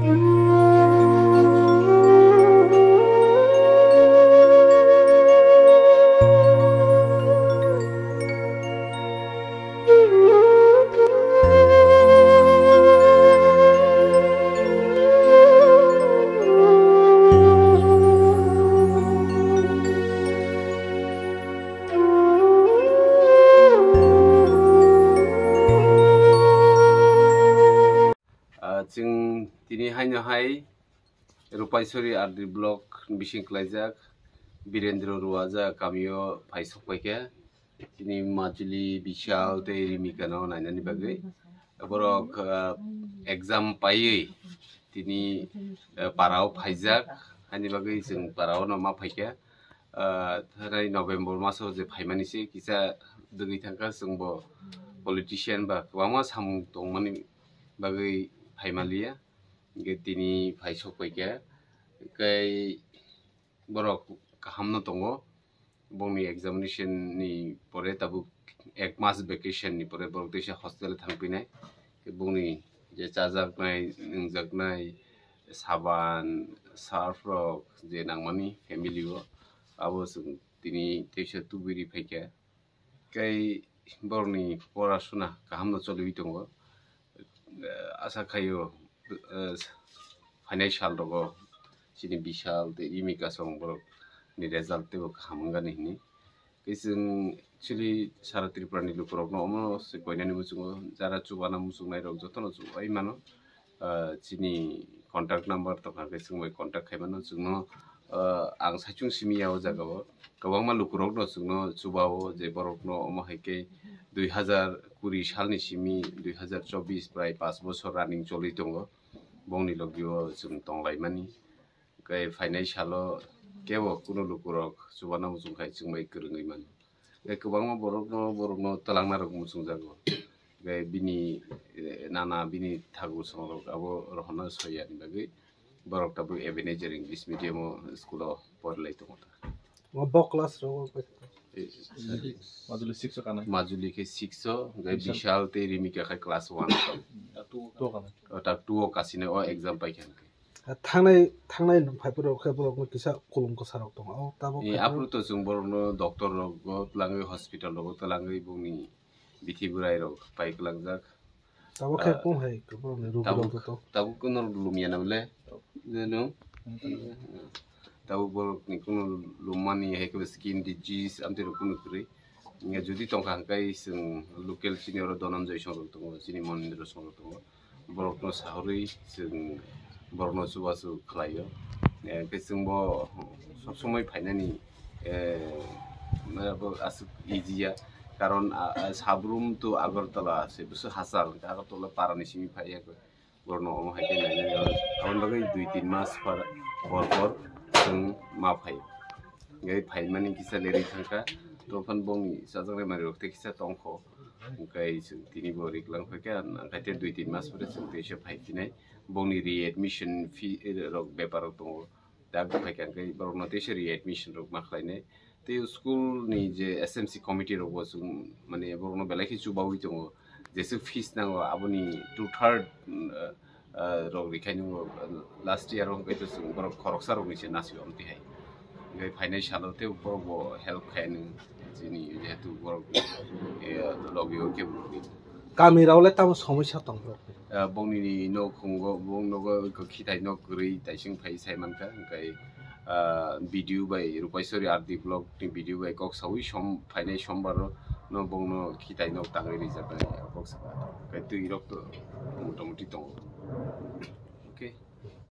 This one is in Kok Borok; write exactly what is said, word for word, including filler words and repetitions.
Ah, chwng tini haino hai Rupaisori R D block bising klaijak Birendra Ruaja kamio phai sok paikha. Tini Majuli, Bishal tei Rimika no nainani bagwi. Borok, ah, exam paiwi tini, ah, parao phaijak. Haini bagwi chwng parao no ma phaikha. Ah, thanai November maso je phaimani se kisa dwgwi thangkha, chwngbo politician ba kwbangma samung tongmani bagwi phaimaliya. Hingke tini phai sok paikha. Tei borok kaham no tongo. Bongni examination ni pore tabuk ek mas vacation ni pore borok teisa hostel thang pinai. Bongni je chajaknai, nwngjaknai, saban, surf rok je nangmani family o, abo chwng tini teisa tubui ri phaikha. Tei borokni porasuna kaham no choliwi tongo. Eh, asa khaio, eh, phainai sal rogo chini Bishal tei Rimika song borok ni result teibo kaham wngani hwnwi. Tei chwng actually sara Tripura ni lukurokno omo se koinani muchungo, jara chubana muchungnai rok jotono chubai mano. Ah, chini contact number tongkha, hwnkhe chwng bai contact khai mano chwngno. Ah, ang saichung simi ya o jaga o kwbangma lukurokno chwngno chubao je borokno omo hai khe dui hazar kuri salni simi dui hazar chobbish prai panch bochor running choli tongo, bongni logi o chwng tonglaimani. Tei phainai salo kebo kunu lukurok chubana muchung khai chwng bai kwrwngwi mano. Tei kwbangma borokno, borokno twlangna rok muchungjago. Tei bini, eh, nana bini thagur songrok abo rohorna soyani bagwi borok tabuk Ebenezer English Medium o school o porilai tongo ta. O bo class rok o koi? Eh, Majuli six o kanai. Majuli khe six o, tei Bishal. Bishal tei Rimika khe class one. Two o kanai. O ta two o kasine o exam paikha hwnkhe. Thangnai, thangnai nwng phai phuru khe borokno kisa kulum kwsa rok tongo. O tabuk Eh, khe aphuru to chwng borokno doctor rogo twlangwi, hospital rogo twlangwi bongni bithi bwrai rok pai kwlangjak. Tabuk khe Ah, kung hai borokni rugi tabuk, rok to? Tabuk kuno lumya na bole? Nung? Tabuk borokni kuno lummani hai khe skin disease amtwi rok kuno kwrwi. Nge jodi tongkha hwnkhe chwng local chini oro Dhananjay songrok tongo, chini Monindra songrok tongo. Borokno sahorwi chwng borokno chubachu khlaio. Eh, hwnkhe chwngbo sob somoi phainani, eh, mane bo aswk easy ya. Karon, ah, ah, Sabrum to Agartala se bwswk hachal, hwnkhe Agartala parani simi phaiya. Borokno omo hai khe nainani, aboni bagwi dui tin mas par, por por chwng ma phai. Hwnkhe phaimani kisa lerwi thangkha, tongphano bongni chajaknai manwirok tei kisa tongkho. Hwnkhe chwng tini bo riklang phaikha, hwnkhe tei dui tin mas pore chwng teisa phai phinai. Bongni readmission fee rok bepar rok tongo. Dak phaikha hwnkhe borokno teisa readmission rok ma khlainai. Tei school ni je S M C committee rok bo chwng, mane, borokno belai khe chubaui tongo. Jeswk fees nango, aboni two third, mm, ah, ah, rok rikhaino, ah, last year o hwnkhe to chwng borok khoroksa rokni se nasio amtwi hai. Hwnkhe phainai salo tei borok bo help khaino chini jehetu borok, eh, logio kebo rwgwi. Kami rao le tamo somosya tong borok? Ah, bongni nokhungo, bong nogo khitai nok kwrwi taising phai sai mankha, hwnkhe, ah, B D O bai Rupaisori R D block ni B D O bai kok saui som phainai sombar no bongno khitai nok tangwi rijak nai kok saka. Hwnkhe twi rok to motamuti tongo. Okay.